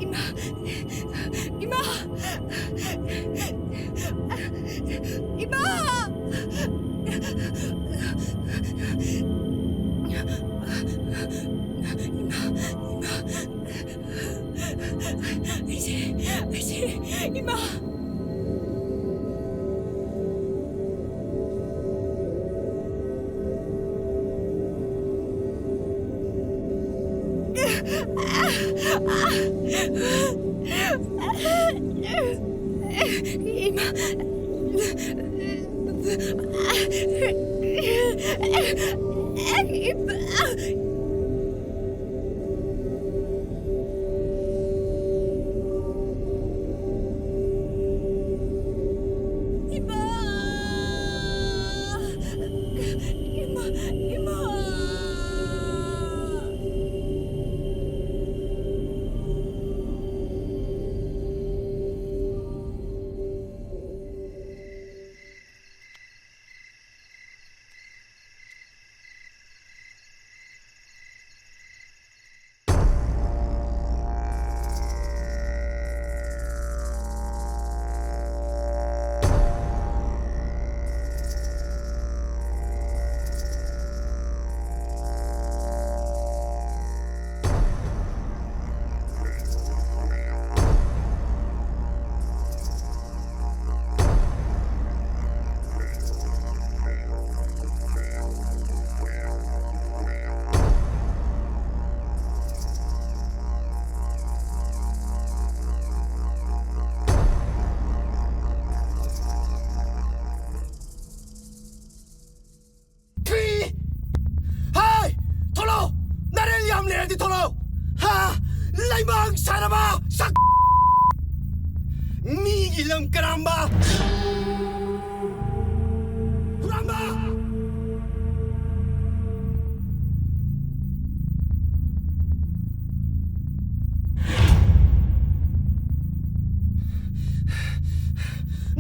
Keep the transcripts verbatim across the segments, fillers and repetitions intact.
ꯏꯃꯥ! ꯏꯃꯥ! ꯏꯃꯥ! ꯏꯃꯥ! ꯏꯃꯥ! ꯑꯩꯁꯦ, ꯑꯩꯁꯦ, ꯏꯃꯥ! ꯏꯃꯥ! ꯏꯃꯥ! ꯏꯃꯥ! ꯏꯃꯥ! ꯏꯃꯥ! ꯊꯤ! ꯍꯥꯏ! ꯊꯣꯛꯂꯛꯑꯣ! ꯅꯔꯦꯟ ꯌꯥꯝ ꯂꯩꯔꯗꯤ ꯊꯣꯛꯂꯛꯑꯣ! ꯍꯥ? ꯂꯩꯃꯥꯡ ꯁꯥꯔꯕ ꯁꯛ! ꯃꯤꯒꯤ ꯂꯝ ꯀꯔꯥꯝꯕ! ꯍꯨꯔꯥꯟꯕ!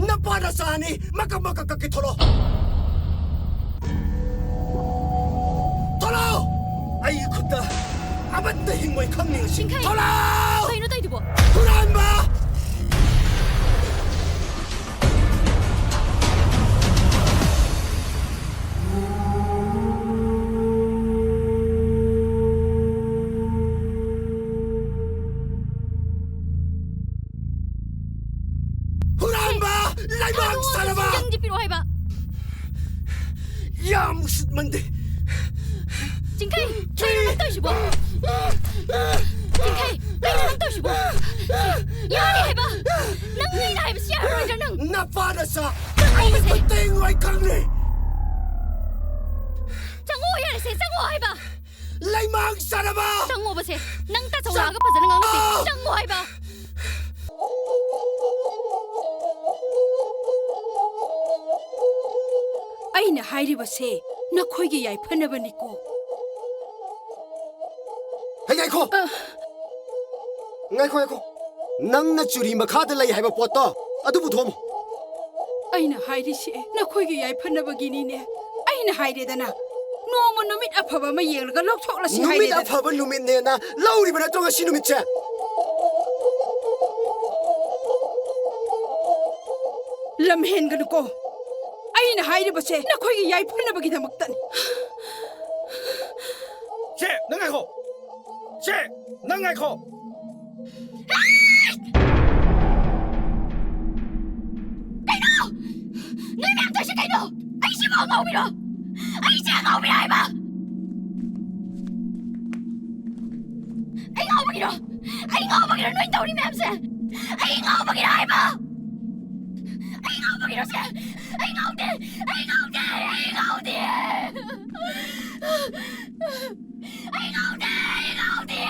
ꯅꯄꯥ ꯅꯆꯥ ꯑꯅꯤ ꯃꯀꯛ ꯃꯀꯛ ꯀꯛꯀꯦ ꯊꯣꯛꯂꯛꯑꯣ! ꯊꯣꯛꯂꯛꯑꯣ! ꯑꯩꯒꯤ ꯈꯨꯠꯇ ꯑꯃꯠꯇ ꯍꯤꯡꯉꯣꯏ ꯈꯪꯅꯤ ꯉꯁꯤ꯫ ꯆꯤꯡꯈꯩ! ꯊꯣꯂꯥꯎ! ꯀꯩꯅꯣ ꯇꯧꯏꯗꯨꯕꯣ? ꯍꯨꯔꯥꯟꯕ! ꯍꯨꯔꯥꯟꯕ! ꯂꯩꯕꯥꯛ ꯁꯥꯟꯅꯕ! ꯁꯤꯡꯖꯪꯁꯤ ꯄꯤꯔꯛꯑꯣ ꯍꯥꯏꯕ! ꯌꯥꯝ ꯎꯁꯤꯠ ꯃꯟꯗꯦ! ꯆꯤꯡꯈꯩ! ꯀꯩꯅꯣ ꯅꯪ ꯇꯧꯔꯤꯁꯤꯕꯣ? ꯆꯤꯡꯈꯩ! ꯀꯩꯅꯣ ꯅꯪ ꯇꯧꯔꯤꯁꯤꯕꯣ? ꯌꯥꯔꯦ ꯍꯥꯏꯕ! ꯅꯪ ꯑꯩꯅ ꯍꯥꯏꯕꯁꯤ ꯌꯥꯔꯔꯣꯏꯗ꯭ꯔꯥ ꯅꯪ? ꯅꯄꯥ ꯅꯆꯥ! ꯑꯩ ꯈꯨꯠꯇ ꯍꯤꯡꯉꯣꯏ ꯈꯪꯅꯤ! ꯆꯪꯉꯣ ꯌꯥꯔꯦꯁꯦ! ꯆꯪꯉꯣ ꯍꯥꯏꯕ! ꯂꯩꯃꯥꯡ ꯆꯥꯅꯕ! ꯆꯪꯉꯣꯕꯁꯦ! ꯅꯪ ꯇꯥꯆꯧ ꯂꯥꯛꯑꯒ ꯐꯖꯅ ꯉꯥꯡꯅꯁꯦ! ꯆꯪꯉꯣ ꯍꯥꯏꯕ! ꯑꯩꯅ ꯍꯥꯏꯔꯤꯕꯁꯦ ꯅꯈꯣꯏꯒꯤ ꯌꯥꯏꯐꯅꯕꯅꯤꯀꯣ꯫ ꯍꯩ, ꯉꯥꯏꯈꯣ! ꯉꯥꯏꯈꯣ, ꯉꯥꯏꯈꯣ! ꯅꯪꯅ ꯆꯨꯔꯤ ꯃꯈꯥꯗ ꯂꯩ ꯍꯥꯏꯕ ꯄꯣꯠꯇꯣ ꯑꯗꯨ ꯄꯨꯊꯣꯛꯑꯝꯃꯣ꯫ ꯑꯩꯅ ꯍꯥꯏꯔꯤꯁꯦ ꯅꯈꯣꯏꯒꯤ ꯌꯥꯏꯐꯅꯕꯒꯤꯅꯤꯅꯦ꯫ ꯑꯩꯅ ꯍꯥꯏꯔꯦꯗꯅ, ꯅꯣꯡꯃ ꯅꯨꯃꯤꯠ ꯑꯐꯕ ꯑꯃ ꯌꯦꯡꯂꯒ ꯂꯧꯊꯣꯛꯂꯁꯤ ꯅꯨꯃꯤꯠ ꯍꯥꯏꯔꯦꯗꯅ꯫ ꯑꯐꯕ ꯅꯨꯃꯤꯠꯅꯦꯅ ꯂꯧꯔꯤꯕ ꯅꯠꯇ꯭ꯔꯣ ꯉꯁꯤ ꯅꯨꯃꯤꯠꯁꯦ? ꯂꯝ ꯍꯦꯟꯒꯅꯨꯀꯣ꯫ ꯑꯩꯅ ꯍꯥꯏꯔꯤꯕꯁꯦ ꯅꯈꯣꯏꯒꯤ ꯌꯥꯏꯐꯅꯕꯒꯤꯗꯃꯛꯇꯅꯤ꯫ ꯆꯦ, ꯅꯪ ꯉꯥꯏꯈꯣ! ꯆꯦ, ꯅꯪ ꯉꯥꯏꯈꯣ! ꯀꯩꯅꯣ? ꯅꯣꯏ ꯃꯌꯥꯝ ꯇꯧꯔꯤꯁꯦ ꯀꯩꯅꯣ? ꯑꯩ ꯁꯤꯕꯨ ꯑꯉꯥꯎꯕꯤꯔꯣ? ꯑꯩ ꯁꯤ ꯑꯉꯥꯎꯕꯤꯔꯣ ꯍꯥꯏꯕ? ꯑꯩ ꯉꯥꯎꯕꯒꯤꯔꯣ? ꯑꯩ ꯉꯥꯎꯕꯒꯤꯔꯣ ꯅꯣꯏ ꯇꯧꯔꯤ ꯃꯌꯥꯝꯁꯦ? ꯑꯩ ꯉꯥꯎꯕꯒꯤꯔꯣ ꯍꯥꯏꯕ? ꯑꯩ ꯉꯥꯎꯕꯒꯤꯔꯣ ꯁꯦ? ꯑꯩ ꯉꯥꯎꯗꯦ! ꯑꯩ ꯉꯥꯎꯗꯦ! ꯑꯩ ꯉꯥꯎꯗꯦ! ꯑꯩ ꯉꯥꯎꯗꯦ! ꯑꯩ ꯉꯥꯎꯗꯦ!